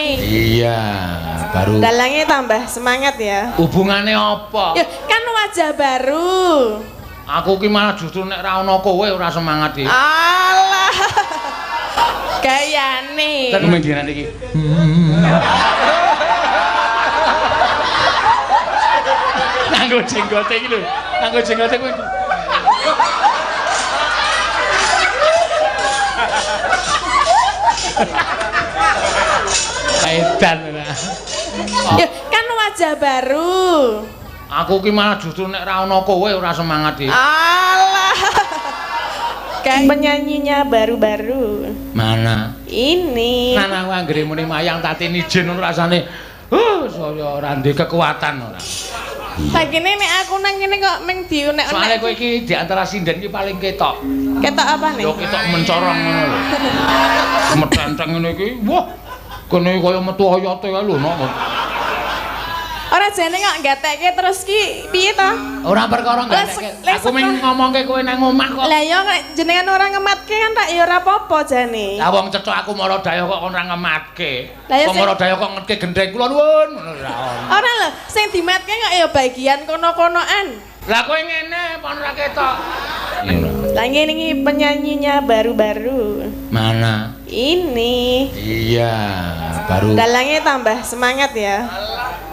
Ini. Iya, baru. Dalangnya tambah semangat ya. Hubungannya apa? Ya, kan wajah baru. Aku ki malah justru nek ra ono kowe ora semangat iki. Alah. Gayane. Kan menggiran iki. Nganggo jenggote iki lho. Nganggo jenggote kuwi. Edan ora. Ya, kan wajah baru. Aku ki malah justru nek ra ono kowe ora semangat iki. Alah. Kayak penyanyinya baru-baru. Mana? Ini. Nang aku anggere muni mayang Tatin ijen ngono rasane. Saya ora ndek kekuatan ora. Sakine nek aku nang kene kok ming diunek-unek. Soale kowe iki di antara sinden iki paling ketok. Ketok apa nih? Yo ketok mencorong ngono lho. Metenteng ngene iki, wah. Kene kaya metu oyote kae lho, nok. Ora jane kok gatekke terus ki piye to? Ora perkara gatekke. Aku mung ngomongke kowe nang omah kok. Lah ya jenengan ora ngematke kan tak ya ora apa-apa jane. Lah wong cethok aku mara daya kok ora ngematke. Wong mara daya kok ngetke gendheng kula nuwun ngono ra ono. Ora lho, sing dimatke kok ya bagian kono-konoan. Lah kowe ngene apa ora ketok? Lah ngene iki penyanyinya baru-baru. Mana? Ini. Iya, baru. Dalangnya tambah semangat ya.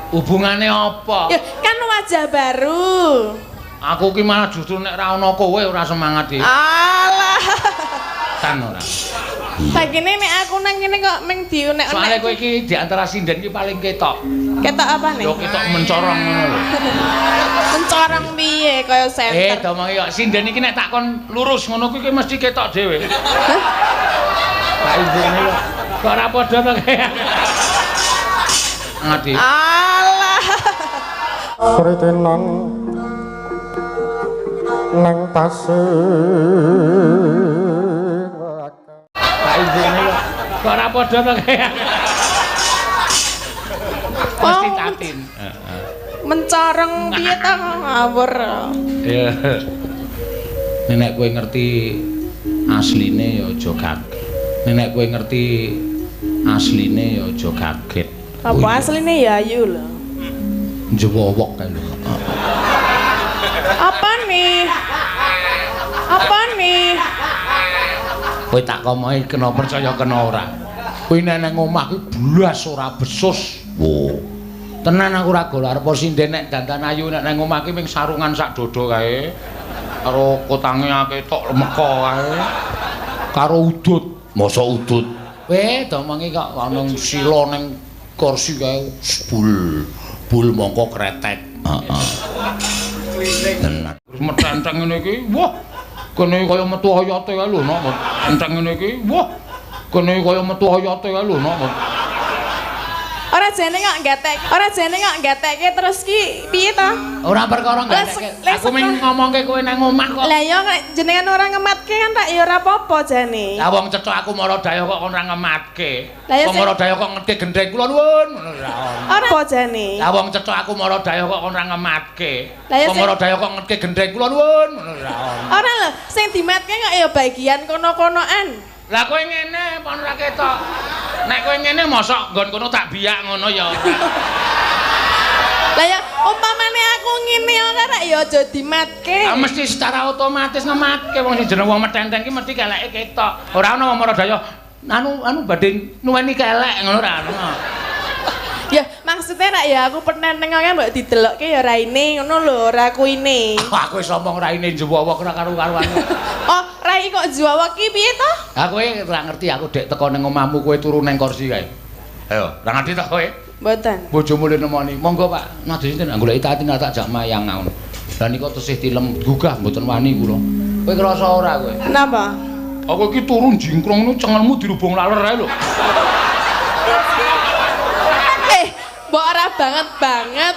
Hubungannya apa? Ya, kan wajah baru. Aku ki malah justru nek ra ono kowe ora semangat iki. Alah. Tan ora. Sakine nek aku nang kene kok ming diunek-unek. Soale kowe iki di antara sinden iki paling ketok. Ketok apa nih? Yo ketok mencorong ngono lho. Mencorong piye kaya senter. Domongi kok sinden iki nek tak kon lurus ngono kuwi mesti ketok dhewe. Pak ibune kok kok ora padha to kaya. Ngati. Alah. Kritenan nang tasik. Pak ibune kok kok ora padha to kaya. Mesti Tatin. Mencorong piye to ngawur. Iya. Nek kowe ngerti asline ya aja kaget. Nek kowe ngerti asline ya aja kaget. Apa asline ya ayu lho. Njewowok kae lho. Apa nih? Apa nih? Kowe tak komohi kena percaya kena ora. Kowe nek nang omah kuwi blas ora besus. Wo. Tenan aku ora gol arep sinden nek dandan ayu nek nang omah ki ming sarungan sak dodo kae. Karo kotange akeh tok lemeka kae. Karo udut. Mosok udut. Weh, domongi kok ana sila ning kursi kae bul. Bul mongko kretek. Heeh. Tenan. Terus metenteng ngene iki, wah. Kene kaya metu oyote kae lho, nok. Metenteng ngene iki, wah. Kene kaya metu oyote kae lho, nok. Ora jane kok gatek. Ora jane kok gatekke terus ki piye to? Ora perkara gatekke. Aku mung ngomongke kowe nang omah kok. Lah ya jenengan ora ngematke kan tak ya ora apa-apa jane. Lah wong cethok aku mara daya kok ora ngematke. Wong mara daya kok ngetke gendheng kula nuwun ngono ra ono. Ora apa jane. Lah wong cethok aku mara daya kok ora ngematke. Wong mara daya kok ngetke gendheng kula nuwun ngono ra ono. Ora lho, sing dimatke kok ya bagian kono-konoan. Lah kowe ngene apa ora ketok? Nek kowe ngene mosok nggon kono tak biyak ngono ya. Lah ya umpamane aku ngene ora rek ya aja dimatke. Ah mesti secara otomatis ngematke wong sing jeneng wong metenteng ki mesti keleke ketok. Ora ana wong maradaya anu badhe nuweni kelek ngono ora ana. Ya maksudnya rak ya aku penenteng kan mbok didelokke ya raine ngono lho, ora kuine. Aku wis omong raine njewowok ora karo-karuan. Oh, rai kok njewowok ki piye to? Ha kowe ora ngerti aku dek teko ning omahmu kowe turu ning kursi kae. Ayo, ora ngerti to kowe? Mboten. Bojomu le nemoni. Monggo Pak, nadhe sinten goleki Tatin tak jak mayang ngono. Lah nika tesih tilem gugah mboten wani kula. Kowe krasa ora kowe? Napa? Aku iki turu jingkrong ngono cengelmu dirubung laler ae lho. Mbok ora banget banget.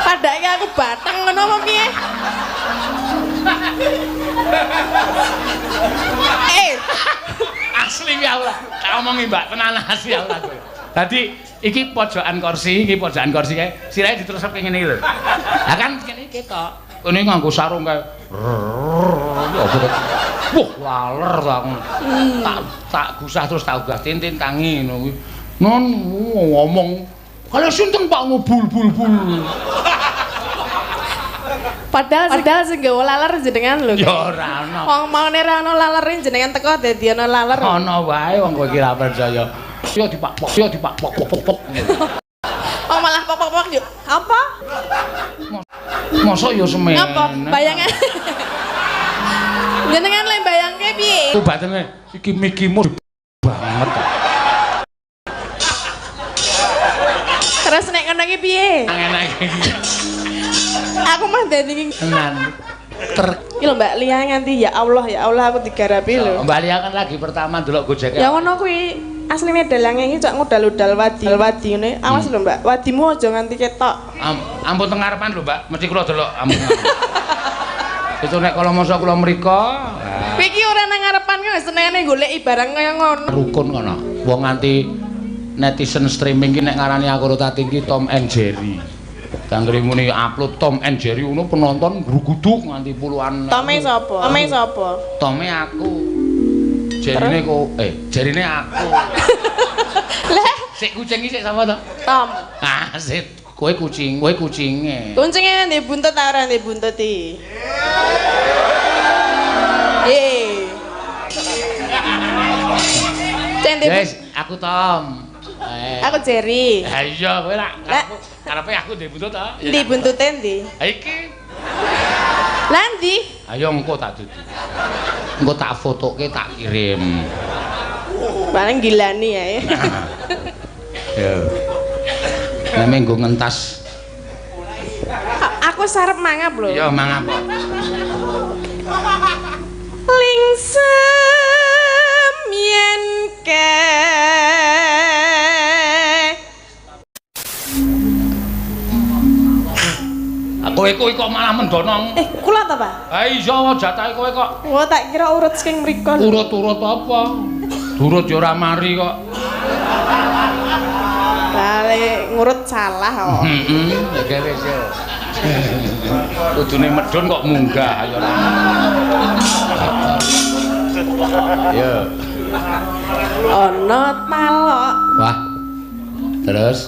Padake aku bateng ngono apa piye? Asli ya ora. Tak omongi Mbak, tenan asli ya ora kowe. Dadi iki pojokan kursi, iki pojokan kursi kae, sirahe diterusake ngene iki lho. Lah kan kene ketok. Kene nganggo sarung kae. Wah, laler ta aku. Tak gusah terus tak ugah tintin tangi ngono kuwi. Non ngomong kaya sinten Pak bul bul bul. Padahal sing gawa laler jenengan lho. Ya ora ana. Wong maune ora ana lalere jenengan teko dadi ana laler. Ana wae wong kowe iki ra percaya. Ya dipak-pok, ya dipak-pok-pok-pok. Oh malah pok-pok-pok yo. Apa? Mosok ya semene. Apa? Bayangan. Jenengan le bayangke piye? Ku batene iki mikimu banget. Terus nek ngono iki piye? Enak iki. Aku mah dadi tenan. Iki lho Mbak Lia nganti ya Allah aku digarapi lho. Mbak Lia kan lagi pertama ndelok Gojek. Ya ngono kuwi. Asline dalange iki cok ngudal-udal wadi. Wadi ngene. Awas lho Mbak, wadimu aja nganti ketok. Ampun teng ngarepan lho Mbak, mesti kula delok ampun. Itu nek kala masa kula mriko. Kowe iki ora nang ngarepan ki wis senengane goleki barang kaya ngono. Rukun kono. Wong nganti netizen streaming ki nek ngarani aku Tatin ki Tom and Jerry. Kanggo muni upload Tom and Jerry ngono penonton gruguduk nganti puluhan. Tome sapa? Tome sapa? Tome aku. Jerine kok jerine aku. Lah, sik kucing iki sik sapa to? Tom. Ah, sik kowe kucing, kowe kucinge. Kucinge ndek buntut ta ora ndek buntut iki? Wes, aku Tom. Aku Jerry. Ha iya, kowe lak karepe aku ndek buntut ta? Ndi buntute ndi? Ha iki. Lah ndi? Ayo engko tak dudu. Engko tak fotoke tak kirim. Paling gilani ya. Yo. Nek nggo ngentas. Aku sarep mangap lho. Iya, mangap. Lingsem yen ke. Kowe kuwi kok malah mendonong. Kula ta, Pak? Ha iya, jatahe kowe kok. Wah, tak kira urut saking mriko. Urut-urut apa? Durut ya ora mari kok. Lah ngurut salah kok. Heeh, ya wis yo. Kudune medhun kok munggah ya ora. Yo. Ana talok. Wah. Terus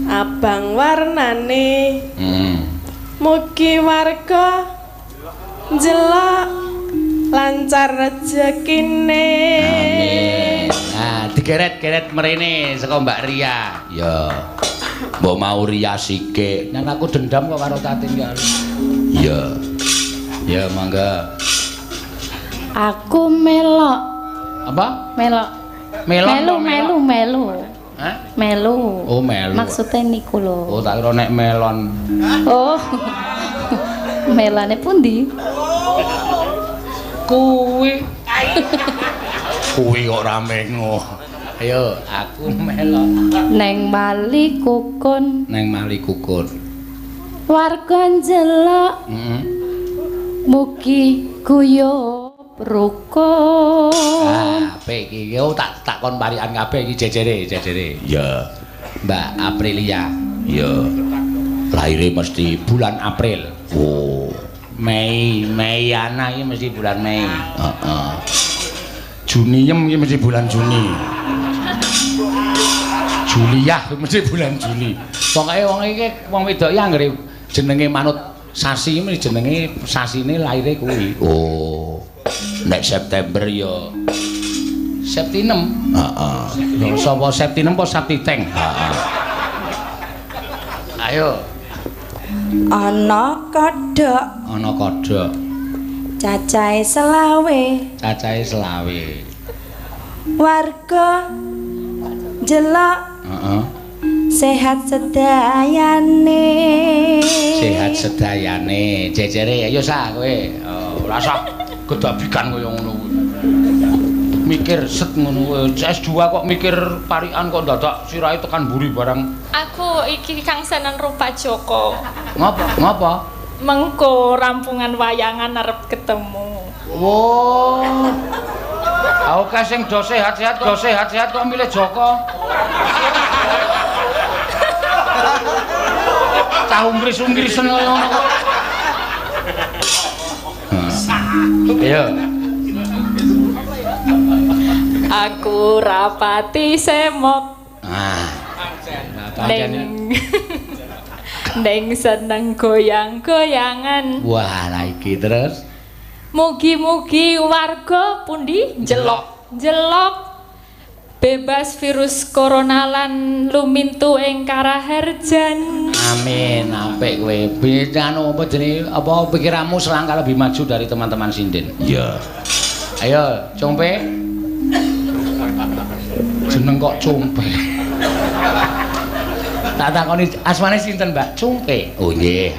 abang warnane. Heeh. Mugi warga njelok lancar rezekine. Amin. Nah, digeret-geret mrene saka Mbak Ria. Ya. Mbok mau Ria sithik. Nang aku dendam kok karo Tatin ya. Iya. Ya, mangga. Aku melok. Apa? Melok. Melok. Melu melu. Hah? Melu. Oh, melu. Maksudnya niku lho. Oh, tak kira nek melon. Oh. Melane pundi? Kuwi. Kuwi kok rame ngono. Ayo, aku melok. Neng Mali Kukun. Neng Mali Kukun. Warga njelok. Heeh. Mugi guyub rukun. Ah, apik iki. Yo tak takon parikan kabeh iki jejere, jejere. Iya. Mbak Aprilia. Iya. Lahire mesti bulan April. Oh. Mei, Meiana iki mesti bulan Mei. Heeh. Juniem iki mesti bulan Juni. Juliah mesti bulan Juli. Pokoke wong iki wong wedok iki anggere jenenge manut sasi mesti jenenge sasine lahire kuwi. Oh. Nek September ya Septinem. Heeh. Sapa Septinem apa Septiteng? Heeh. Ayo. Ana kodhok. Ana kodhok. Cacahe selawe. Cacahe selawe. Warga njelok. Heeh. Sehat sedayane. Sehat sedayane. Jejere ayo sah kowe. Oh, ora sah gedabikan kaya ngono kuwi. Mikir set ngono kuwi. S2 kok mikir parikan kok dadak sirahe tekan mburi barang. Aku iki kangsanan rupa Joko. Ngapa? Ngapa? Mengko rampungan wayangan arep ketemu. Wo. Aku kae sing do sehat-sehat kok sehat-sehat kok milih Joko. Cah ungkris-ungkrisen kaya ngono kok. Ayo. Aku rapati semok. Ah. Neng neng seneng goyang-goyangan. Wah, lah iki terus. Mugi-mugi warga pundi jelok jelok bebas virus corona lan lumintu ing karaharjan. Amin, apik kowe. Anu apa jenenge apa pikiranmu selangkah lebih maju dari teman-teman sinden. Iya. Ayo, Compe. Jeneng kok Compe. Tak takoni asmane sinten, Mbak? Cungke. Oh nggih.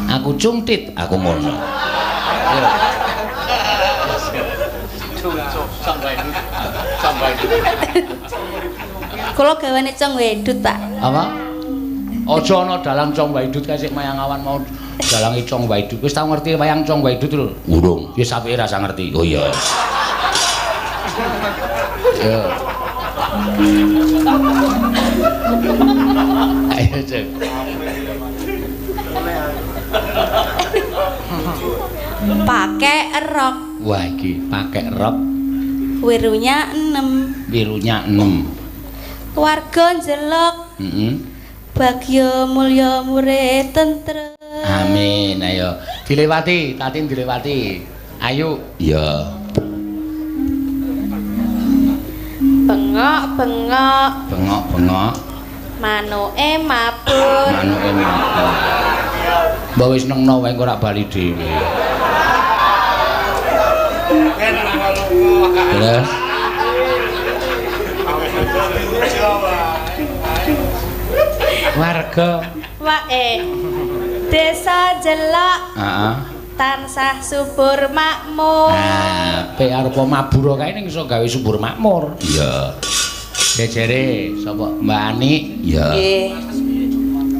Aku cungtit, aku ngono. Ayo. Kula gawane Cong Wedut, Pak. Apa? Aja ana dalang Cong Waidut kae sik mayang awan mau dalange Cong Waidut. Wis tau ngerti wayang Cong Waidut lho? Urung. Ya sampe rasa ngerti. Oh iya. Yo. Ayo, Cek. Pakai rok. Wah, iki pakai rok. Wirunya 6. Wirunya 6. Warga njelok. Heeh. Bagya mulya murid tentrem. Amin. Ayo dilewati, Tatin dilewati. Ayo. Iya. Bengok-bengok. Bengok-bengok. Manuke mabur. Manuke mabur. Mbok wis nengno wae engko ora bali dhewe. Terus warga wae desa Jelok. Heeh. Tansah subur makmur. Nah, apik arep mabur kae ning iso gawe subur makmur. Iya. Jejere sapa Mbak Ani? Iya. Nggih.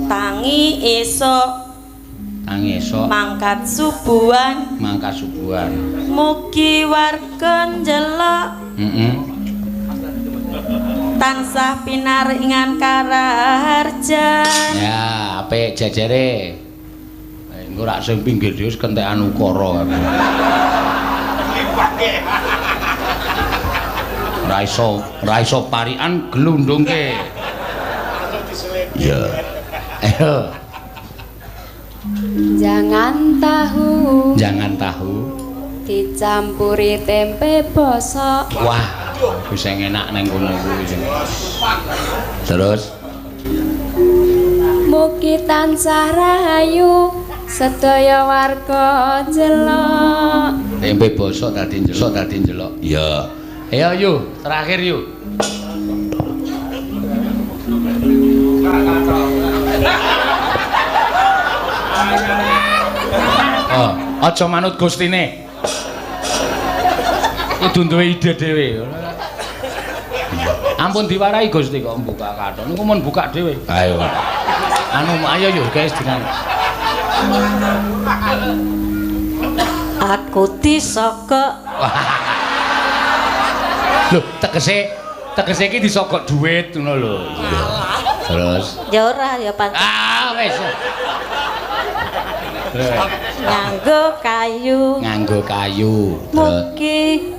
Tangi esuk. Tangi esuk. Mangkat subuhan. Mangkat subuhan. Mugi warga Njelok. Heeh. Tansah pinaringan karaharjan. Ya, apik jejere. Engko rak sing pinggir dhewe wis kentekan ukara kabeh. Ora iso parikan glundungke. Iya. Ayo. Jangan tahu. Jangan tahu. Dicampuri tempe bosok. Wah, wis enak nang kono kuwi. Terus mugi tansah rahayu sedaya warga Jelok. Tempe bosok dadi njelok, dadi njelok. Iya. Ayo yu, terakhir yu. Oh, aja manut gustine. Kudu duwe ide dhewe. Ampun diwarahi Gusti kok mbuka kathok. Niku mun buka dhewe. Ayo. Anu ayo yu guys dengan aku disogok. Lho, tegese iki disogok duit ngono lho. Terus ya ora ya pancen. Ah, wis. Nganggo kayu. Nganggo kayu. Mugi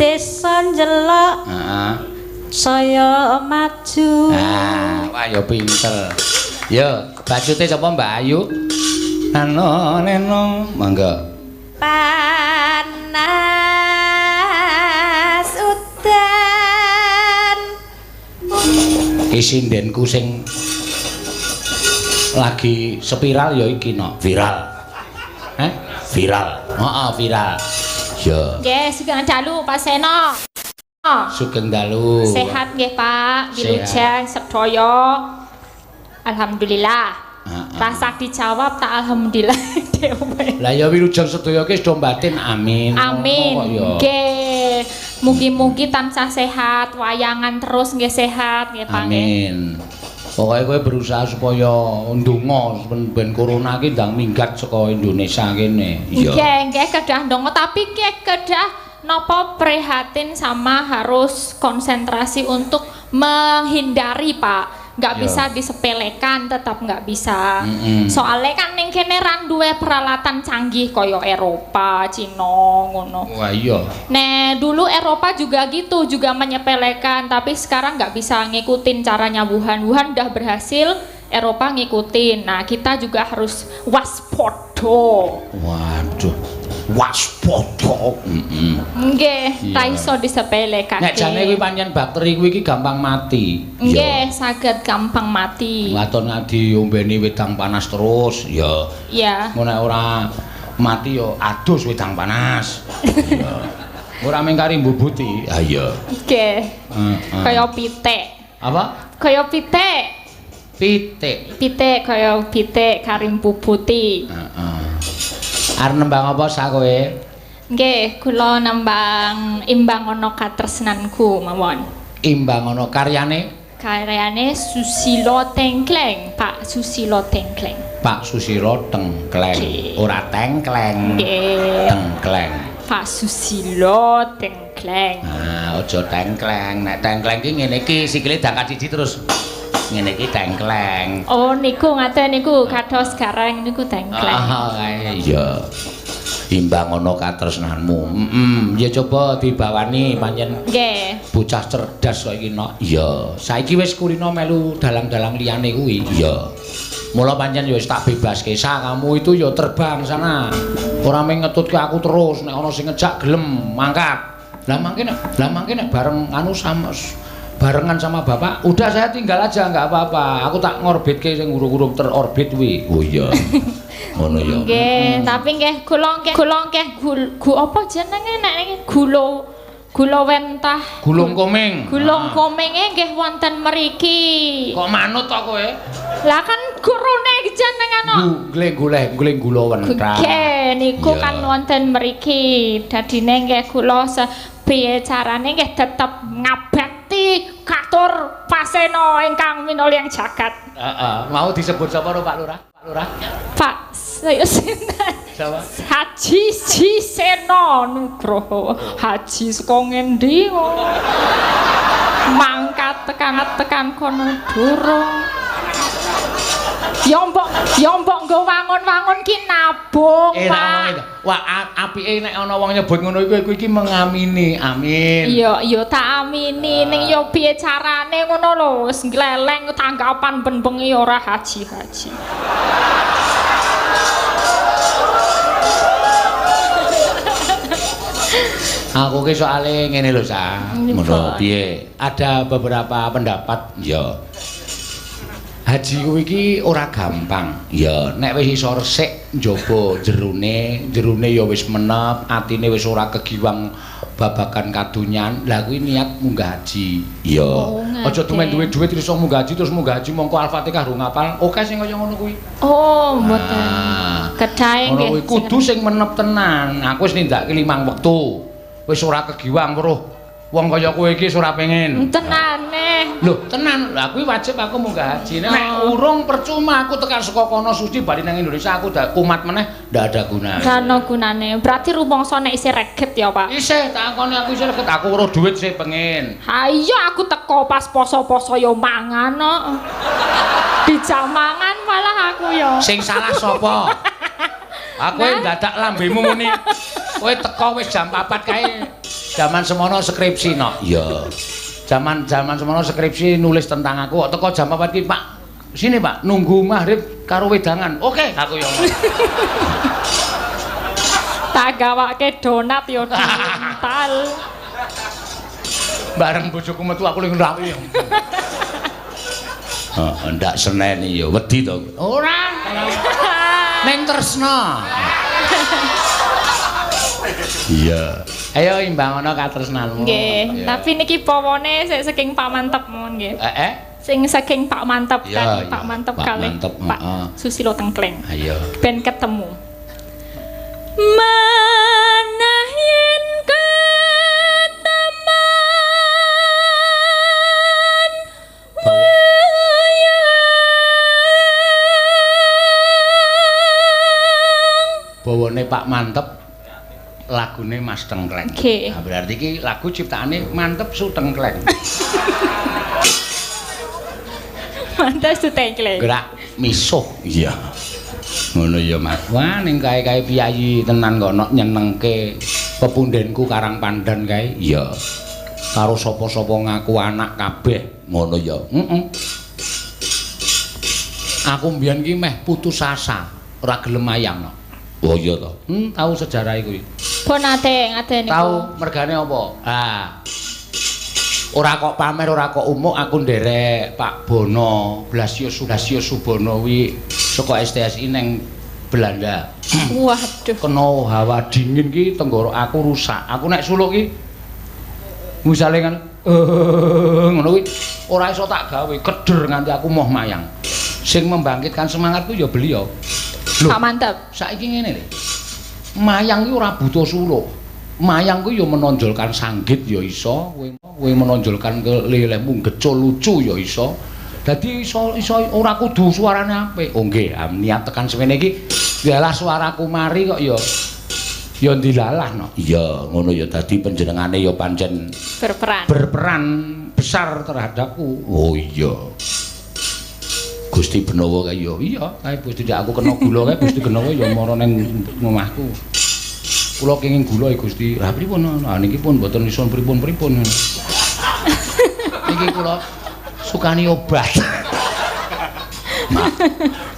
desa Njelok. Heeh. Saya maju. Ah, wah ya pinter. Yo, bacute sapa Mbak Ayu? Nano neno, monggo. Panas udan. Iki sindenku sing lagi spiral ya iki no. Viral. Heh? Viral. Heeh, viral. Yo. Nggih, sugeng dalu Pak Seno. Sugeng dalu. Sehat nggih, Pak. Wilujeng sedaya. Alhamdulillah. Rasa dijawab tak alhamdulillah dhewe. Lah ya wilujeng sedaya ki wis do batin amin. Amin. Nggih. Mugi-mugi tansah sehat, wayangan terus nggih sehat nggih Pak. Amin. Pokoke kowe berusaha supaya ndonga ben corona ki ndang minggat saka Indonesia kene. Iya. Nggih, nggih kedah ndonga tapi nggih kedah napa prihatin sama harus konsentrasi untuk menghindari, Pak. Nggak Iya. bisa disepelekan, tetap nggak bisa. Soalnya kan ning kene ra duwe peralatan canggih kaya Eropa, Cina ngono. Wah iya. Nah, dulu Eropa juga gitu, juga menyepelekan, tapi sekarang nggak bisa ngikutin caranya Wuhan. Wuhan udah berhasil, Eropa ngikutin. Nah, kita juga harus waspada. Waduh. Waspada. Heeh. Nggih, Iya. ra iso disepelekake. Nek jane kuwi pancen bakteri kuwi iki gampang mati. Nggih, saged gampang mati. Waton diombeni wedang panas terus, ya. Iya. Engko nek ora mati ya adus wedang panas. Iya. Ora mung kari mbubuti. Ha iya. Nggih. Heeh. Kaya pitik. Apa? Kaya pitik. Pitik. Pitik kaya pitik kari mbubuti. Heeh. Arep nembang apa sak kowe? Nggih, kula nembang Imbang Ana Katresnanku mawon. Imbang ana karyane Karyane Susilo Tengkleng, Pak Susilo Tengkleng. Pak Susilo Tengkleng. Nggih. Ora tengkleng. Nggih. Tengkleng. Pak Susilo Tengkleng. Nah, aja tengkleng. Nek tengkleng ki ngene iki sikile dangkat siji terus ngene iki tengkleng. Oh niku ngaten niku kados gareng niku tengkleng. Ah, kae iya. Imbang ana katresnanmu. Heeh, ya coba dibawani pancen Nggih. bocah cerdas kok iki nok. Iya, saiki wis kulino melu dalang-dalang liyane kuwi. Iya. Mula pancen ya wis tak bebaske, Sa, kamu itu ya terbang sana. Ora mung ngetutke aku terus, nek ana sing ngejak gelem mangkat. Lah mangke nek bareng anu sama barengan sama bapak, udah saya tinggal aja nggak apa-apa. Aku tak ngorbitke sing urung-urung terorbit kuwi. Oh iya. Ngono ya. Nggih, tapi nggih kula nggih gu apa jenenge nek niki gula gula wentah. Gulung koming. Gulung komenge nggih wonten mriki. Kok manut to kowe? Lah kan gurune jenengan kok. Goleng goleh goleng gula wentah. Nggih, niku Iya. kan wonten mriki. Dadine nggih kula piye carane nggih tetep ngabekti katur pasena ingkang minulya jagat. Heeh, mau disebut sapa ro Pak Lurah? Pak Lurah. Pak saya sinten? Sapa? Haji Seno Nugroho. Haji saka ngendi kok? Mangkat tekan-tekan kono durung. Ya mbok nggo wangun-wangun ki nabung, Eh, tak Pak. omongi to. Wah, apike nek ana wong nyebut ngono iku iki mengamini. Amin. Iya, iya tak amini ning ya piye carane ngono lho, wis ngleleng tanggapan ben bengi ora haji-haji. Aku ki soale ngene lho, Sa. Nggih, Ngono Pak. piye? Ada beberapa pendapat, ya. Haji kuwi iki ora gampang. Ya, nek wis iso resik njaba jerone, jerone ya wis menep, atine wis ora kegiwang babagan kadonyan. Lah kuwi niat munggah haji. Ya. Oh, Aja tumen ngaten. duwe duit iso munggah haji terus munggah haji mongko Al-Fatihah rung ngapal. Oke sing kaya ngono kuwi. Oh, mboten. Ah. Kedahe Ngono nggih. kuwi kudu sing menep tenan. Aku wis nindakake limang wektu. Wis ora kegiwang weruh wong kaya kowe iki wis ora pengen. Tenane. Lho, tenan. Lah kuwi wajib aku munggah haji. Nek Oh. urung percuma aku tekan saka kono suci bali nang Indonesia aku dak kumat meneh ndak ada gunane. Gak ono gunane. Berarti rumangsa nek isih reget ya, Pak. Isih tak akoni aku isih reget aku weruh duit sih pengen. Ha iya aku teko pas poso-poso ya mangan kok. Dijak mangan malah aku ya. Sing salah sapa? Aku Nah. ndadak lambemu muni. Kowe teko wis jam 4 kae. Jaman semono skripsi no. Iya. Jaman-jaman semono skripsi nulis tentang aku kok teko jam 4 ki, Pak. Sini, Pak, nunggu maghrib karo wedangan. Oke, aku yo. Tak gawake donat ya diuntal. Bareng bojoku metu aku ling ngrawi. Heeh, ndak seneni ya wedi to. Ora. Ning tresna. Iya. Ayo imbang ana katresnanmu. Nggih, Iya. tapi niki pawane sik saking Pak Mantep mawon nggih. Eh, eh. Sing saking Pak Mantep Iya, kan iya. Pak Mantep Pak kalih Mantep, Pak heeh. Susilo Tengkleng. Ayo. Ben ketemu. Manah yen keteman wayang. Bawane Pak Mantep lagune Mas Tengkleng. Oke. Nah, berarti iki lagu ciptaane Mantep Su Tengkleng. Mantas ditengkleng. Gerak misuh. Iya. Ngono ya, Mas. Wah, ning kae-kae piyayi tenan kok nok nyenengke pepundenku Karang Pandan kae. Iya. Karo sapa-sapa ngaku anak kabeh. Ngono ya. Heeh. Aku mbiyen ki meh putus asa, ora gelem mayang. Oh iya to. Tahu sejarah kuwi. Pun nate ngaten niku. Tahu mergane apa? Ah. Ora kok pamer, ora kok umuk, aku nderek Pak Bono, Blasio Subono kuwi saka STSI neng Belanda. Waduh. Kena hawa dingin ki tenggorok aku rusak. Aku nek suluk ki misale kan ngono kuwi ora iso tak gawe, keder nganti aku moh mayang. Sing membangkitkan semangatku ya beliau. Lho, Pak mantep. Saiki ngene lho. Mayang ki ora butuh suluk. Mayang kuwi ya menonjolkan sanggit ya iso, kowe menonjolkan kelelehmu gecul lucu ya iso. Dadi iso iso ora kudu suarane apik. Oh nggih, niat tekan semene iki dialah suaraku mari kok ya ya ndilalah no. Iya, ngono ya dadi panjenengane ya pancen berperan besar terhadapku. Oh iya. Gusti Benowo kae ya. Iya, kae Gusti ndak aku kena gula kae Gusti Benowo ya mara ning omahku. Kula kenging gula ya Gusti. Lah pripun? Lah niki pun mboten iso pripun-pripun. Niki kula sukani obat. Mak,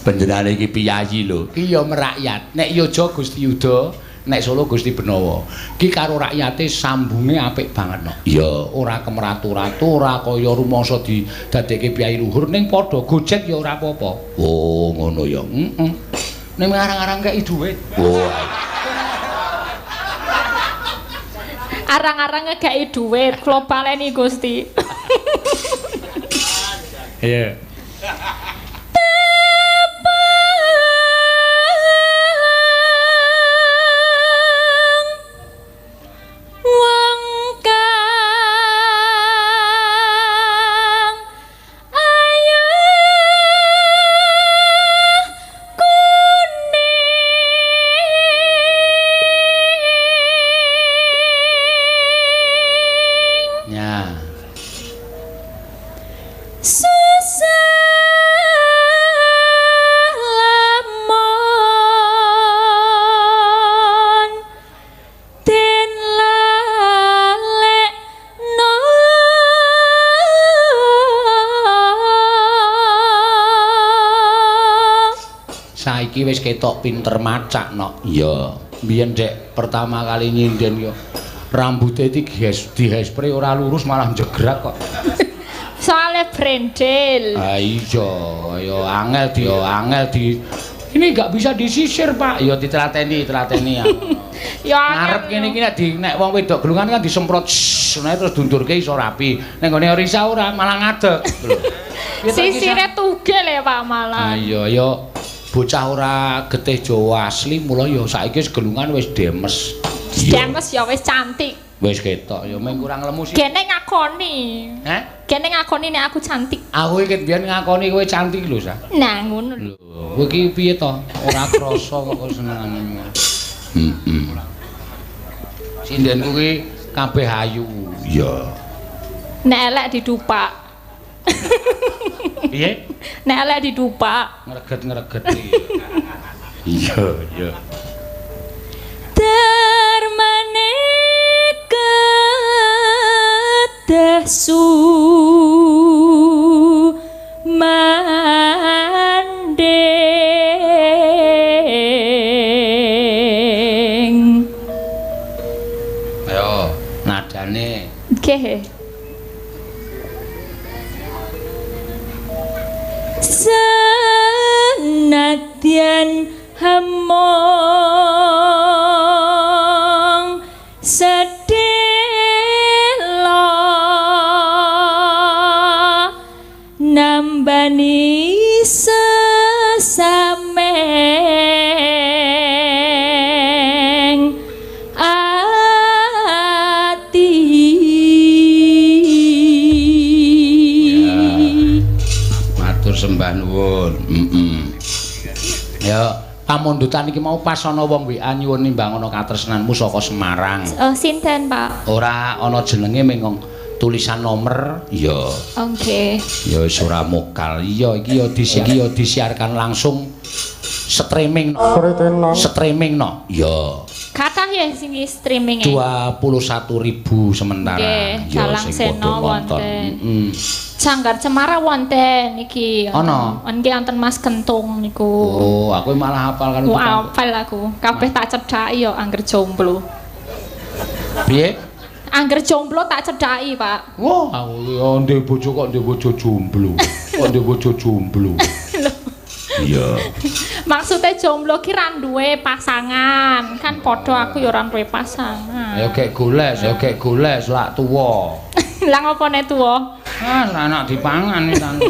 panjenengane iki piyayi lho. Ki ya merakyat. Nek Yojo Gusti Yuda, nek Solo Gusti Benowo. Ki karo rakyate sambunge apik banget no. Iya, ora kemeratu-ratu, ora kaya rumangsa didadekke piyayi luhur ning padha gojek ya ora apa-apa. Oh, ngono ya. Heeh. Ning ngarang-arang kei dhuwit. Oh. Arang-arang ngekei dhuwit, kula baleni Gusti. Iya. Tepang wong kang ayu kuning. Ya. Susah lamun den lalekno. Saiki wis ketok pinter macak no. Iya. Biyen dek pertama kali nyinden yo rambute iki dihespre ora lurus malah njegrak kok. Soale brendel. Ah iya, ya angel di. Ini enggak bisa disisir, Pak. Ya ditelateni, telateni ya. Ya ngarep kene iki nek di nek wong wedok gelungan kan disemprot ngono terus dundurke iso rapi. Nek nggone Risa ora malah ngadeg lho. Sisire tugel ya Pak malah. Ah iya ya bocah ora getih Jawa asli mula ya saiki wis gelungan wis demes. Demes ya wis cantik. Wis ketok ya mung kurang lemu sih. Gene ngakoni. Heh? Gene ngakoni nek aku cantik. Aku iki biyen ngakoni kowe cantik lho, Sa. Nah, ngono lho. Lho, kowe iki piye to? Ora krasa kok senengane. Heeh. Sindenku ki kabeh ayu. Iya. Nek elek didupak. Piye? Nek elek didupak. Ngreget-ngreget iki. Iya, iya. Darmane kedah sumanding. Ayo, nadane. Nggih. Senadyan hemong sedela nambani sesameng ati. Ya. Matur sembah nuwun. Ya, pamundutan iki mau pas ana wong WA nyuwun nimbang ana katresnanmu saka Semarang. Oh, sinten, Pak? Ora ana jenenge mung Tulisan nomor iya. Oke. Ya wis ora mokal. Iya iki ya disiarkan langsung streaming. Streaming no. Iya. Kathah ya sing streaming e. 21.000 sementara. Nggih, Ya Dalang sing padha Seno nonton. wonten. Heeh. Sanggar Cemara wonten iki. Ana? Nggih wonten Mas Kentung niku. Oh, aku malah hafal kan. Wah, hafal aku. Kabeh tak cedhaki yo angger jomblo. Piye? Angger jomblo tak cedhaki, Pak. Wah, aku yo ndek bojo kok ndek bojo jomblo. Kok ndek bojo jomblo. Iya. Maksudnya jomblo ki ra duwe pasangan. Kan padha aku yo ora duwe pasangan. Ayo gek goles, ayo gek goles lak tuwa. Lah ngopone tuwa? Ah, anak dipangan iki tan.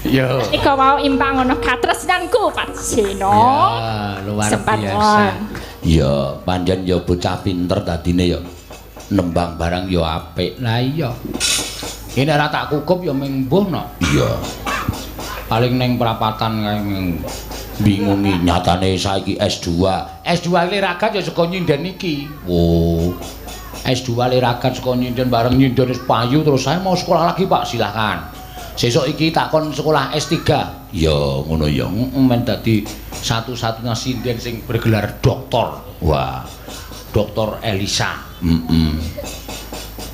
Yo. Iku mau impang ngono katresnanku Pak Seno. Ya, luar Sempat biasa. Ya, pancen ya bocah pinter dadine ya. Nembang barang ya apik. Lah iya. Ini ora tak kukup ya ming mbuh no. Iya. Paling ning prapatan kae ming bingungi nyatane saiki S2. S2 le ragat ya saka nyinden iki. Oh. S2 le ragat saka nyinden bareng nyinden wis payu terus saya mau sekolah lagi Pak, silahkan. Sesuk iki takon sekolah S3. Ya ngono ya. Men dadi satu-satunya sinden sing bergelar doktor. Wah. Doktor Elisa. Heeh.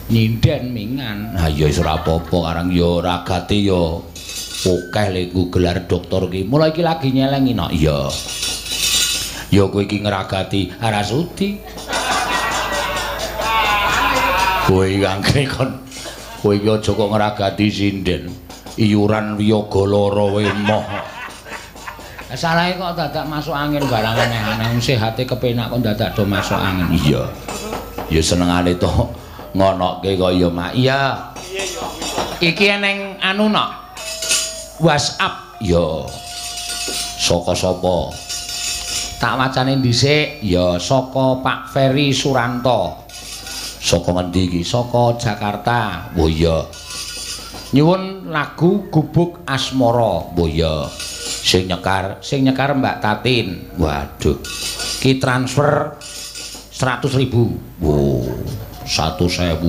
Nyinden mingan. Ha ya wis ora apa-apa karang ya ragate ya akeh lek nggo gelar doktor ki. Mula iki lagi nyelengi no. Iya. Ya kowe iki ngragati ora sudi. Kowe iki angkre kon kowe iki aja kok ngragati sinden. Iuran wiyaga lara wae emoh. Salahe kok dadak masuk angin barang aneh-aneh. Sehate kepenak kok dadak do masuk angin. Iya. Ya senengane to ngonoke kaya mak. Iya. Iki eneng anu no. WhatsApp ya. Saka sapa? Tak wacane dhisik ya saka Pak Ferry Suranto. Saka ngendi iki? Saka Jakarta. Oh iya. Nyuwun lagu Gubuk Asmara. Oh iya. Sing nyekar Mbak Tatin. Waduh. Ki transfer 100.000. Wow. 100.000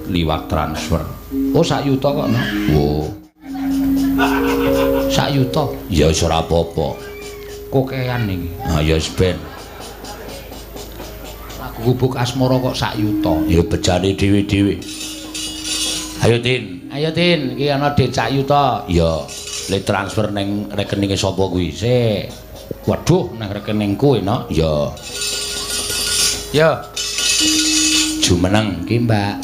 liwat transfer. Oh sak yuta kok no. Wow. Sak yuta. Ya wis ora apa-apa. Kokean iki. Ha ya wis ben. Lagu Gubuk Asmara kok sak yuta. Ya bejane dhewe-dhewe. Ayo Tin, ayo Tin, iki ana dhuwit sak yuta. Ya, le transfer ning rekeninge sapa kuwi? Sik. Waduh, nang rekeningku enak. Ya. Ya. Jumeneng iki Mbak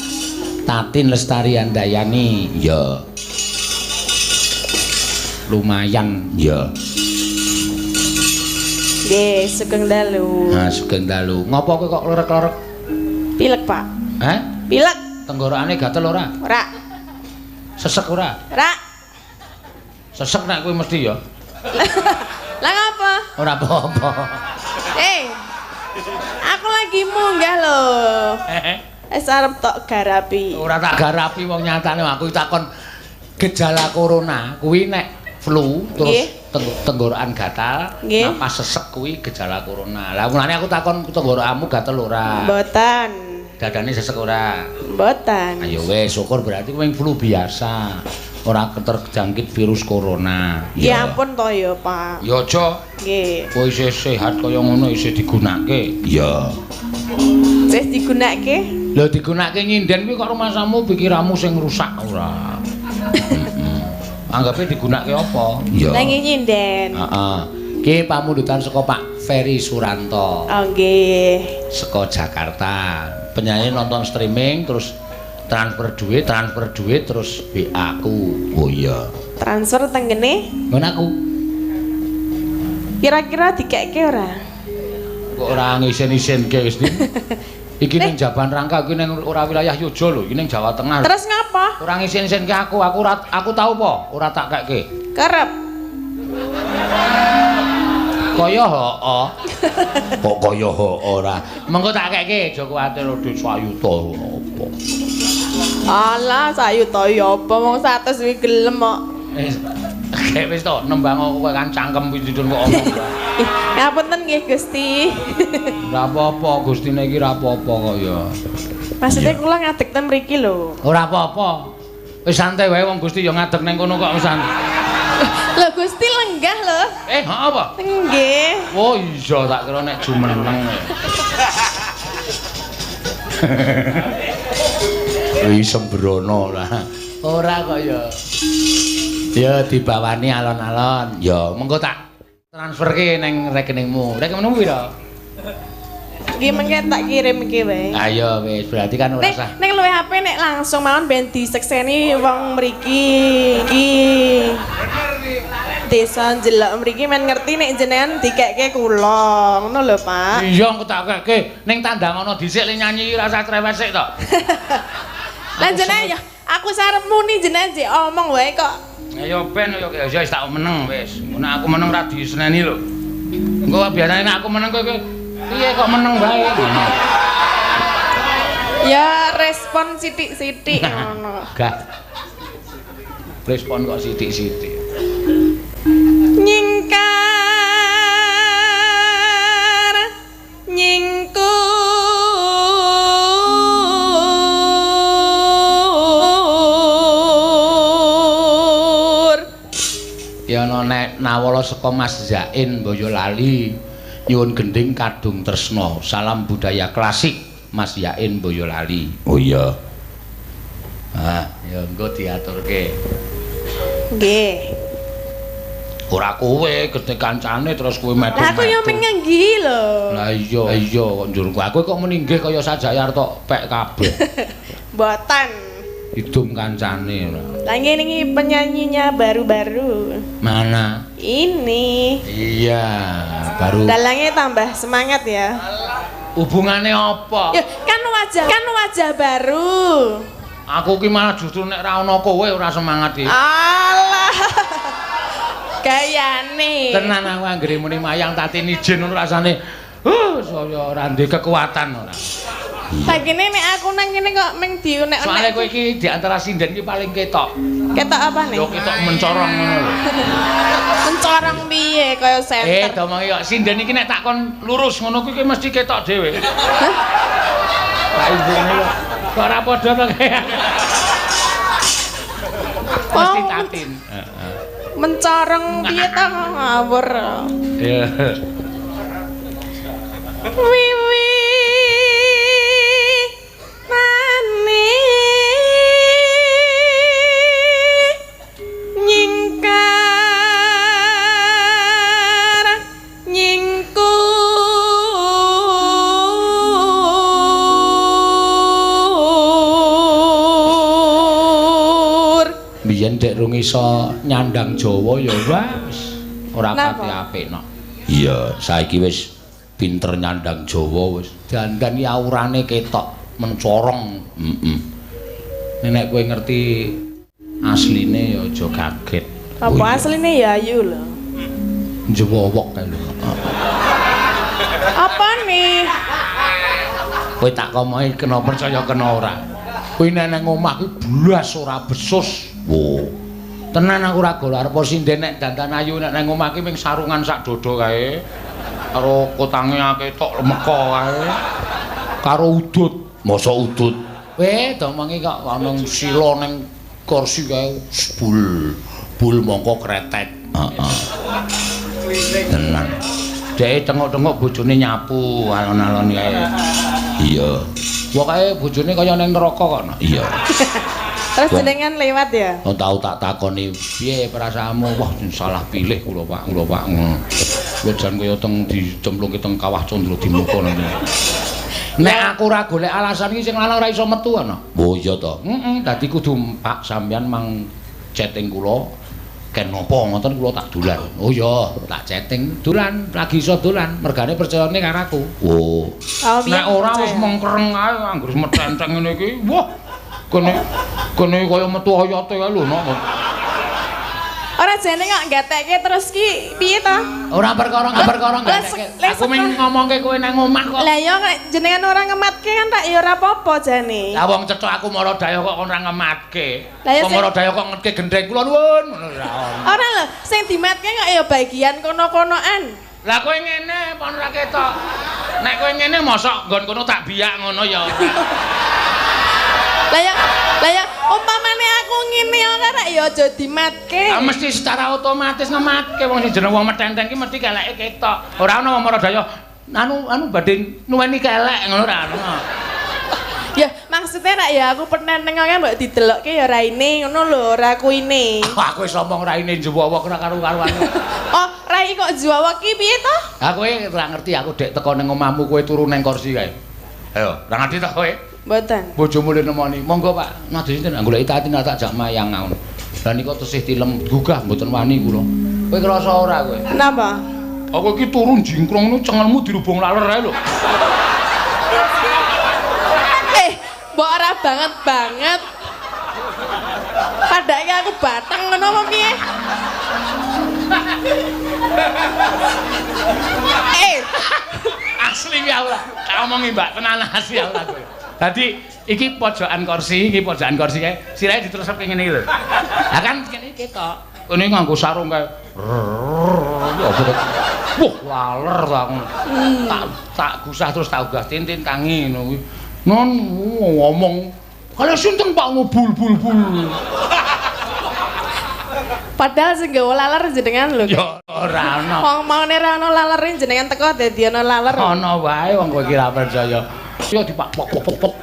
Tatin Lestari Andayani. Ya. Lumayan ya. Nggih, sugeng dalu. Ha, sugeng dalu. Ngopo kowe kok klerek-klerek? Pilek, Pak. Heh? Pilek. Tenggorokane gatel ora? Ora. Sesek ora? Ora. Sesek nek kowe mesti ya. Lah ngapa? Ora apa-apa. Aku lagi munggah lho. Wis arep tok garapi. Ora tak garapi wong nyatane aku takon gejala corona kuwi nek flu terus tenggorokan gatal, napas sesek kuwi gejala corona. Lah mulane aku takon tenggorokanmu gatel ora? Mboten. Dadane sesek ora? Mboten. Ayo wis syukur berarti kowe flu biasa. Ora terjangkit virus corona. Ya ampun to ya, Pak. Ya aja. Nggih. Kowe isih sehat kaya ngono isih digunake. Iya. Isih digunake? Lho digunake nyinden kuwi kok rumasamu pikiranmu sing rusak ora? Anggape digunake apa? Iya. Lah nyinden. Heeh. Ki pamundutan saka Pak Ferry Suranto. Oh nggih. Saka Jakarta. Penyanyi nonton streaming terus transfer duit terus WA aku. Oh iya. Transfer tenggene? Ngono aku. Kira-kira dikekke ora? Kok ora ngisen-isenke wis. Iki ning Jaban Rangka iki ning ora wilayah Yogya lho, iki ning Jawa Tengah. Terus ngapa? Ora ngisin-isinke aku, aku tau apa? Ora tak kekke. Kerep. Kaya heeh. Kok kaya heeh ora. Mengko tak kekke, aja kuwatir dhuwit sak yuta apa. Alah, sak yuta ya apa wong 100 kuwi gelem kok. Wis, wis to, nembang kowe kan cangkem pindhon kok omong. Ngapunten nggih Gusti. Ora apa-apa, Gustine iki ora apa-apa kok ya. Maksudnya kula ngadeg ten mriki lho. Ora apa-apa. Wis santai wae wong Gusti ya ngadeg ning kono kok wis santai. Lho Gusti lenggah lho. Apa? Nggih. Oh iya tak kira nek jumeneng. Wis sembrono lah. Ora kok ya. Ya dibawani alon-alon. Ya mengko tak transferke ning rekeningmu. Rekeningmu pira? Nggih mengke tak kirim iki wae. Ayo wis berarti kan ora usah. Nek luwih HP nek langsung mawon ben disekseni wong mriki. Iki. Desa njelok mriki men ngerti nek jenengan dikekke kula. Ngono lho, Pak. Iya engko tak kekke. Ning tandang ana dhisik le nyanyi ora usah cerewet sik to. Lah jenengan ya aku sarep muni jenengan jek omong wae kok. Ayo ben yo ya wis tak meneng wis. Nek aku meneng ra diseneni lho. Engko biasane nek aku meneng kowe piye kok meneng wae ngono. Ya respon sithik-sithik ngono. Gak. Respon kok sithik-sithik. Nyingkar nyingkur ya ana nek nawala saka Mas Zain Boyolali nyuwun gending Kadung Tresna salam budaya klasik Mas Zain Boyolali. Oh iya. Ah ya engko diaturke. Nggih. Ora kowe gedhe kancane terus kowe metu. Lah aku yo mengenggi lho. Lah iya iya kok njur aku kok muni nggih kaya sajayar tok pek kabeh. Mboten. Idum kancane ora. Lah ngene iki penyanyinya baru-baru. Mana? Ini. Iya, baru. Dalangnya tambah semangat ya. Hubungane apa? Ya, kan wajah baru. Aku ki malah justru nek ra ono kowe ora semangat iki. Alah. Gayane. Tenan aku anggere muni mayang Tatin ijen ngono rasane. Saya ora ndek kekuatan ora. Sakine nek aku nang kene kok meng diunek-unek. Soale kowe iki di antara sinden iki paling ketok. Ketok apa nih? Yo ketok mencorong ngono lho. Mencorong piye kaya senter. Domongi kok sinden iki nek tak kon lurus ngono kuwi mesti ketok dhewe. Tak ibune kok. Kok ora padha to kaya. Mesti Tatin. Heeh. Mencorong piye ta ngawur. Iya. Wiwi nane nyingkar nyingkur Biyen dek rung iso nyandang Jawa ya wis ora pati apik no. Iya, saiki wis pinter nyandang Jawa wis. Dandan iki aurane ketok mencorong. Heeh. Nek kowe ngerti asline ya aja kaget. Apa asline ya ayu lho. Njewowok kae lho. Apa nih? Kowe tak komohi kena percaya kena ora. Kowe nek nang omah kuwi blas ora besus. Wo. Tenan aku ora gol arep sinden nek dandan ayu nek nang omah ki ming sarungan sak dodo kae. Karo kotange akeh tok lemeka kae. Karo udut. Masa udut? Weh, domongi kok ana sila ning kursi kae bul. Bul mongko kretek. Heeh. Tenan. Dhek tengok-tengok bojone nyapu alon-alon kae. Iya. Pokoke bojone kaya ning neraka kok. Iya. Terus jenengan lewat ya? Oh, tau tak takoni piye perasaanmu? Wah, salah pilih kula Pak, kula Pak. Kula jan kaya teng dicemplungke teng kawah Candra Dimuka niki. Nek aku ora golek alasan iki sing lanang ora iso metu ana. Oh iya to. Heeh, dadi kudu Pak sampeyan mang chatting kula ken napa ngoten kula tak dolan. Oh iya, tak chatting dolan, lagi iso dolan, mergane percayane karo aku. Oh. Nek ora wis mengkereng ae anggere metenteng ngene iki. Wah. Kene kene kaya metu oyote kae lho nok. Ora jane kok gatekke terus ki piye ta? Ora perkara gatekke. Aku mung ngomongke kowe nang omah kok. Lah ya jenengan ora ngematke kan tak ya ora apa-apa jane. Lah wong cethok aku Maradaya kok ora ngematke. Wong Maradaya kok ngetke gendheng kula nuwun ngono ora. Ora lho, sing dimatke kok ya bagian kono-konoan. Lah kowe ngene apa ora ketok? Nek kowe ngene mosok nggon kono tak biyak ngono ya. Lah ya umpamane aku ngene ora rek ya aja dimatke. Ah mesti secara otomatis ngematke wong sing jeneng wong metenteng ki mesti keleke ketok. Ora ana wong maradaya anu badhe nuweni kelek ngono ora ana. Ya maksudnya rak ya aku penenteng kan mbok didelokke ya raine ngono lho, ora kuine. Aku wis omong raine juwowok ora karo-karuan. Oh, rai kok juwowok ki piye to? Ha kowe ora ngerti aku dek teko ning omahmu kowe turu ning kursi kae. Ayo, ora ngerti to kowe? Mboten. Bojomu le nemoni. Monggo Pak, nadhe sinten goleki Tatin tak jak mayang ngono. Lah nika tesih tilem gugah mboten wani kula. Kowe krasa ora kowe? Napa? Aku iki turu jingkrong ngono cengelmu dirubung laler ae lho. Mbok ora banget banget. Padake aku bateng ngono apa piye? Asli ya ora. Tak omongi Mbak, tenan asli ya ora kowe. Dadi iki pojokan kursi, kae. Sirahe diterusep ngene iki lho. Lah kan kene ketok. Kene nganggo sarung kae. Wah, laler ta ngono. Tak gusah terus tak ugah tintin tangi ngono kuwi. Non ngomong kalau sinten Pak bul bul bul. Padahal sing gawe laler jenengan lho. Ya ora ana. Wong maune ora ana lalere jenengan teko dadi ana laler. Ana wae wong kowe iki ra percaya. Ya dipak pok pok pok.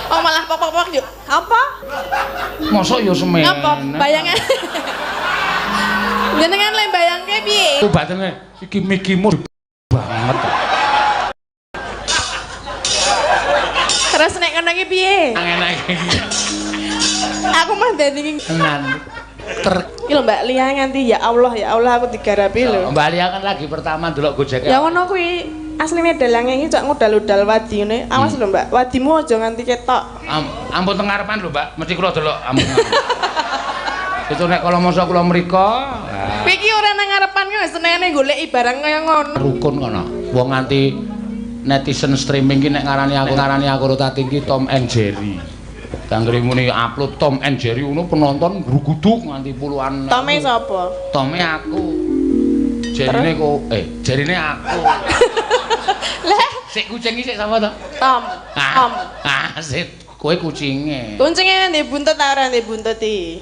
Oh malah pok pok pok yo. Apa? Mosok ya semene. Apa bayangan? Jenengan le bayangke piye? Batene iki mikimu banget. Terus nek ngono iki piye? Enak iki. Aku mah dadi tenan. Iki lho Mbak Lia nganti ya Allah aku digarapi lho. Mbak Lia kan lagi pertama ndelok Gojek. Ya ngono kuwi. Asline dalange iki cok ngudal-udal wadi ngene. Awas lho Mbak, wadimu aja nganti ketok. Ampun teng ngarepan lho Mbak, mesti kula delok ampun. Itu nek kala masa kula mriko. Kowe iki ora nang ngarepan ki wis senengane goleki barang kaya ngono. Rukun kono. Wong nganti netizen streaming ki nek ngarani aku Tatin ki Tom and Jerry. Danggere muni upload Tom and Jerry ngono penonton gruguduk nganti puluhan. Tome sapa? Tome aku. Jerine kok jerine aku. Lah, sik kucing iki sik sapa to? Tom. Tom. Ah, sik kowe kucinge. Kucinge ndek buntut ta ora ndek buntut iki?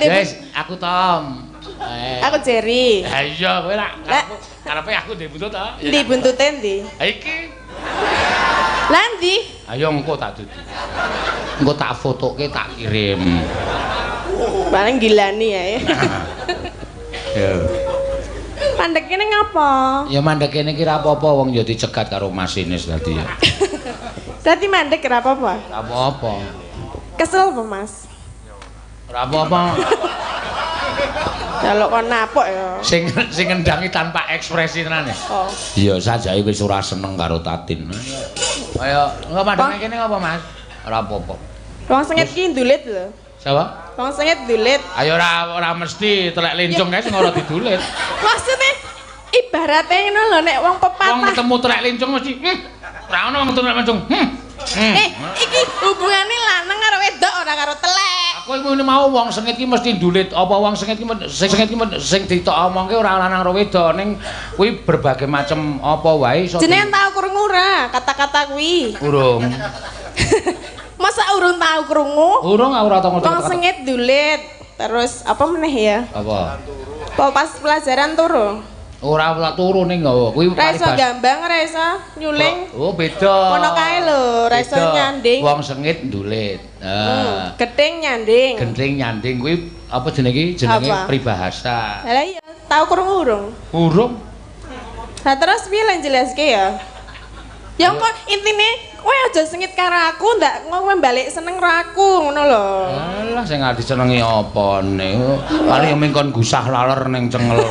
Wes, aku Tom. Aku Jerry. Ha iya, kowe lak karepe aku ndek buntut to. Ndi buntute ndi? Ha iki. Lah ndi? Ayo engko tak dudu. Engko tak fotoke tak kirim. Paling gilani ya. Ya. Mandek kene ngapa? Ya mandek kene iki ra apa-apa wong ya dicegat karo masinis tadi ya. Dadi mandek ra apa-apa? Ra apa-apa. Kesel apa, Mas? Ora apa-apa. Kalau kon napok ya. Sing ngendangi tanpa ekspresi tenan ya. Oh. Iya, sajake wis ora seneng karo Tatin. Ayo, engko mandek kene ngapa, Mas? Ora apa-apa. Wong sengit ki ndulit lho. Sapa? Wong sengit ndulit. Ayo ora mesti telek lincung kae sing ora didulit. Maksudnya ibaratnya ngono lho nek wong pepatah. Wong ketemu telek lincung mesti ora ono wong ketemu telek lincung. Iki hubungane lanang karo wedok ora karo telek. Aku ngene mau wong sengit ki mesti ndulit. Apa wong sengit ki sing ditok omongke ora lanang karo wedok ning kuwi berbagai macem apa wae iso. Jenengan tau krungu ora kata-kata kuwi? Urung. Masa urung tau krungu? Urung aku ora tau ngerti. Wong sengit ndulit. Terus apa meneh ya? Apa? Apa pas pelajaran turu? Ora ora turu ning nggawa. Kuwi ora iso gambang, ora iso nyuling. Oh, beda. Ngono kae lho, ora iso nyanding. Wong sengit ndulit. Heeh. Gething nyanding. Genting nyanding kuwi apa jenenge iki? Jenenge peribahasa. Lah iya, tau krungu urung? Urung. Lah terus piye lan jelaske ya? Ya kok intine kowe aja sengit karo aku, ndak kowe balik seneng karo aku ngono lho. Alah sing arep disenengi apane? Paling mung kon gusah laler ning cengel.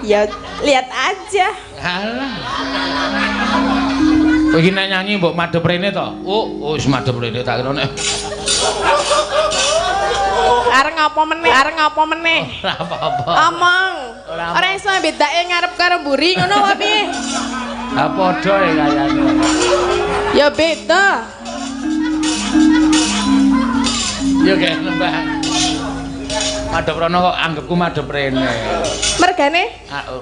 Ya lihat aja. Alah. Kowe iki nek nyanyi mbok madhep rene to? Oh, wis madhep rene tak kira nek. Arep ngapa meneh? Arep ngapa meneh? Ora apa-apa. Omong. Ora iso bedake ngarep karo mburi ngono apa piye? Ha padha ya kayane. Ya beda. Ya kayak nembang. Madhep rono kok anggepku madhep rene. Mergane?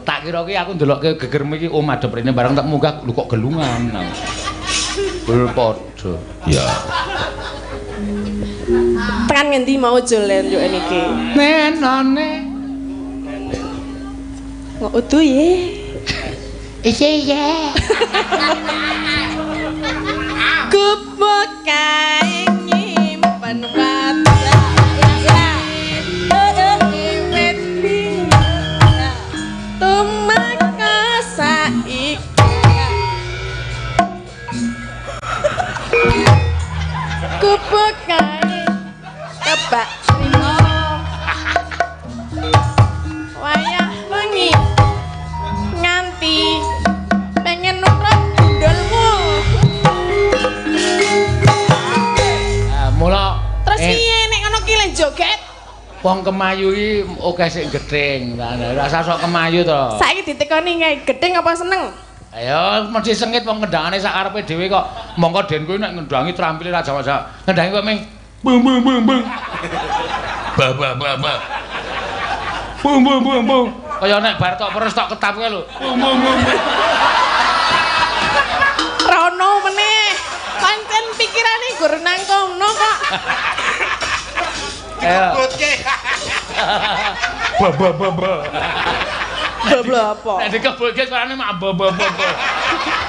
Tak kira ki aku ndelokke gegermu iki oh madhep rene bareng tak munggah lho kok gelungan. Bul padha. Ya. Tekan ngendi mau jolen yo niki? Nenone. Kok udu ye. Iya iya. Gubuk kae nyimpen gubuk kae kebak rino wayah wengi nganti pengen nurut gundulmu. Mula terus piye nek ngono ki le joget? Wong kemayu iki akeh sing gething. Rasa sok kemayu to. Saiki ditekoni kae gething apa seneng? Ayo mesti sengit wong kendangane sak karepe dhewe kok. Mongko den kuwi nek ngendangi trampile ra jawa-jawa. Ngendangi kok ming bung bung bung bung. Ba ba ba ba. Bung bung bung bung. Kaya nek bar tok peres tok ketap kae lho. Bung bung bung. Rono meneh. Pancen pikirane gur nang kono kok. Dikebutke. Ba ba ba ba. Blabla apa? Nek dikebulke suarane mak ba ba ba.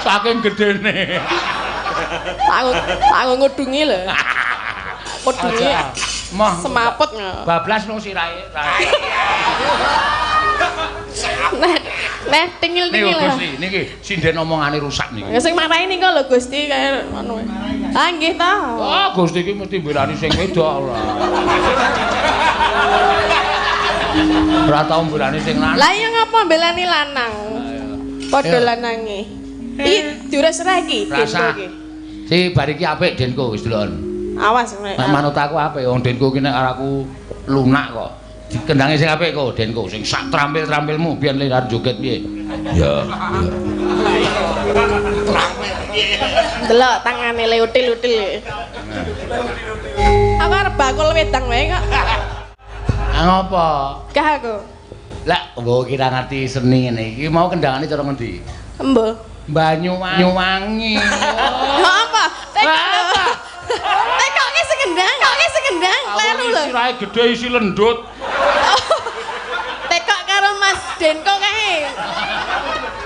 Saking gedene. Tak ngudungi lho. Ngudungi. Moh semaput. Bablas nang sirahe. Nah, nah tingil-tingil. Niku Gusti, niki sinden omongane rusak niki. Ya sing marahi niku lho Gusti kaya ngono. Ah nggih ta. Oh, Gusti iki mesti mbelani sing wedok ora. Ora tau mbelani sing lanang. Lah iya ngapa mbelani lanang? Padha lanange. Iki diures ra iki? Rasa. Si bar iki apik Denko wis deloken. Awas nek manut aku apik wong Denko ki nek aku lunak kok. Dikendangi sing apik kok Denko sing sak trampil-trampilmu biyen le arep joget piye. Ya, ya. Delok tangane le util-util. Aku arep bakul wedang wae kok. Ngopo? Gah aku. Lah, mbok kira ngerti seni ngene iki mau kendangane cara ngendi? Embo. Banyuwangi. Apa? Tekok. Tekok ki sing kendang, kok ki sing kendang, kleru lho. Sirahe gedhe isi lendut. Tekok karo Mas Denko kae.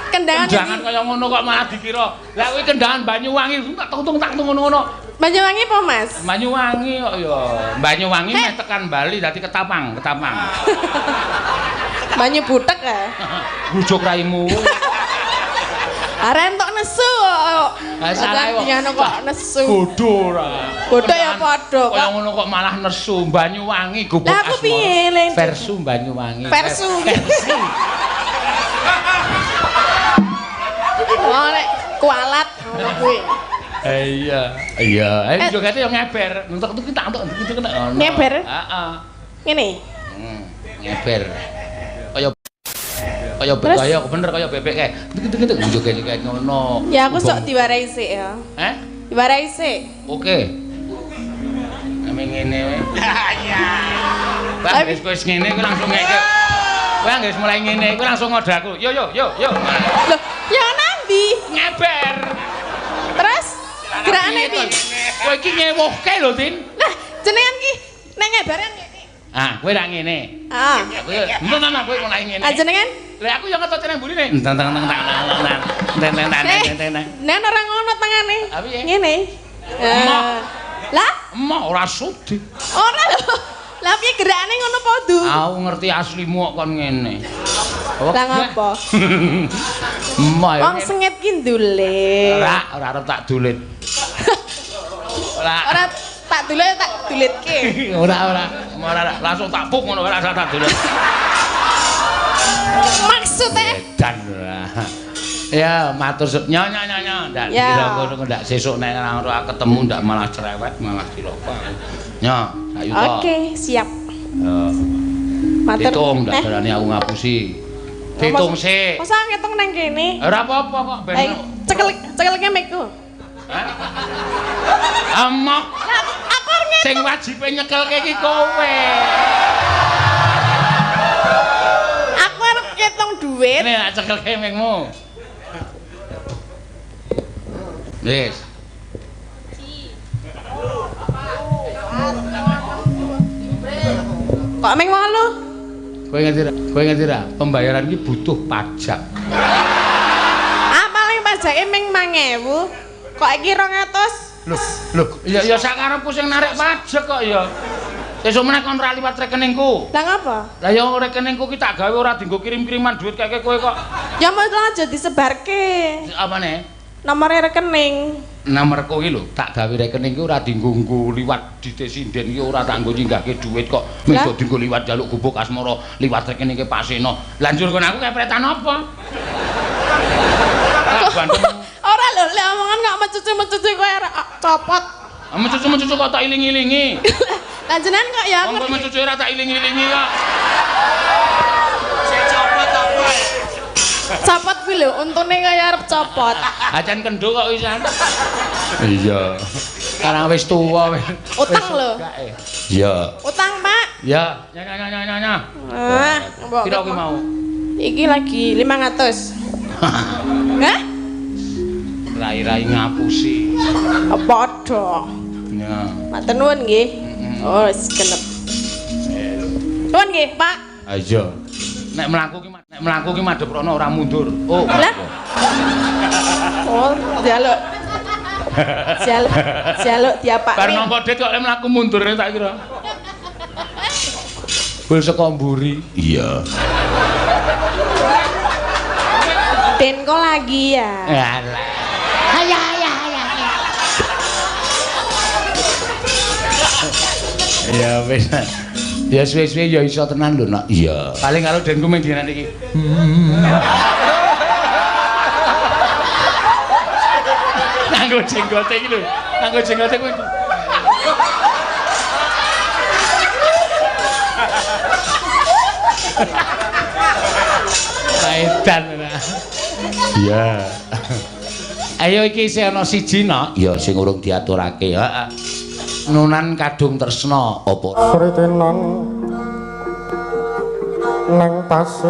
Kendangan kendangan kaya ngono kok malah dikira. Lah kuwi kendangan Banyuwangi tak tung tak tung ngono-ngono. Banyuwangi apa, Mas? Banyuwangi kok ya. Banyuwangi meh tekan Bali dadi Ketapang, Ketapang. Banyu butek ya. Bujuk raimu. Arek entuk nesu kok. Ha salah kok. Ngono kok nesu. Bodho ora. Bodho ya padha kok. Kaya ngono kok malah nesu Banyuwangi gubuk asmara. Lah aku piye le? Versu Banyuwangi. Versu. Oh nek kualat ngono kuwi. Iya, iya. Ayo jogete yo ngeber. Entuk iki tak entuk iki ngono. Ngeber? Heeh. Ngene. Ngeber. Kaya kaya kaya bener kaya bebek kae. Tek joget kae ngono. Ya aku sok diwarai sik ya. Heh? Diwarai sik. Oke. Ame ngene wae. Iya. Wah, wis wis ngene kowe langsung ngeke. Kowe anggere mulai ngene kowe langsung ngode aku. Yo yo yo yo. Loh, ya nandi? Ngeber. Terus gerakane piye? Kowe iki ngewuhke lho, Tin. Lah, jenengan ki nek ngebaran ngene. Ah, kowe ra ngene. Ah. Kowe entar kowe mulai ngene. Ah, jenengan? Lah aku yo ngetot nang mburine. Entang tang tang tang tang tang tang tang tang. Nen ora ngono tangane. Ngene. Lah, emoh ora sudi. Ora lho. Lah piye gerakane ngono padha? Aku ngerti aslimu kok kon ngene. Lah ngopo? Emoh. Wong sengit ki ndulit. Ora, ora arep tak dulit. Ora. Ora tak dulit tak dulitke. Ora, ora. Ora langsung tak puk ngono ora tak dulit. Maksudnya? Dan ya matur nyo nyo nyo nyo ndak dikira ngono ndak sesuk nek ora ketemu ndak malah cerewet malah cilaka. Nyo, sayu to. Oke, siap. Yo. Matur. Hitung ndak berani aku ngapusi. Hitung sik. Masa ngitung nang kene? Ora apa-apa kok ben. Cekel cekelke mikku. Hah? Amok. Lah aku arep ngitung. Sing wajibe nyekelke iki kowe. Aku arep ngitung duit. Nek tak cekelke mingmu. Wis. Kok ming 8? Kowe ngerti ra? Kowe ngerti ra? Pembayaran iki butuh pajak. Ah, paling pajake ming 5.000. Kok iki 200? Loh, loh, ya ya sakarepku sing narik pajak kok ya. Sesuk meneh kon ora liwat rekeningku. Lah ngapa? Lah ya rekeningku ki tak gawe ora dienggo kirim-kiriman duit keke kowe kok. Ya mesti aja disebarke. Apane? Nomore rekening. Nomorku ki lho, tak gawe rekening ki ora dienggo nggo liwat dite sinden ki ora tak nggo nyinggahke duit kok. Mung dienggo liwat njaluk gubuk asmara liwat rekeningke Pak Seno. Lah njur kon aku kepretan apa? Ora lho, lek omongan kok mecucu-mecucu kowe copot. Mecucu-mecucu kok tak iling-ilingi. Lah jenengan kok ya aku. Wong mecucu ora tak iling-ilingi kok. Sing copot apa? Copot kuwi lho, untune kaya arep copot. Acan kendho kok wisan. Iya. Karang wis tuwa wis. Utang lho. Iya. Utang, Pak. Iya. Nya nya nya nya. Ah, mbok. Piro kuwi mau? Iki lagi 500. Hah? Rai-rai ngapusi. Padha. Ya. Matur nuwun nggih. Oh, wis genep. Nuwun nggih, Pak. Ha iya. Nek mlaku ki madhep rono ora mundur. Oh. Lah. Oh, njaluk. Njaluk, njaluk diapakne. Bar nampa dit kok mlaku mundur tak kira. Bul saka mburi. Iya. Denko lagi ya. Alah. Hayya hayya hayya. Ya wis. Ya suwe-suwe ya iso tenan lho, Nak. Iya. Paling karo denku mung dinan iki. Nganggo jenggote iki lho. Nganggo jenggote kuwi. Edan ora. Iya. Ayo iki isih ana siji, Nak. Ya sing urung diaturake. Heeh. Nunan kadung tresna apa? Sritinan nang pasir.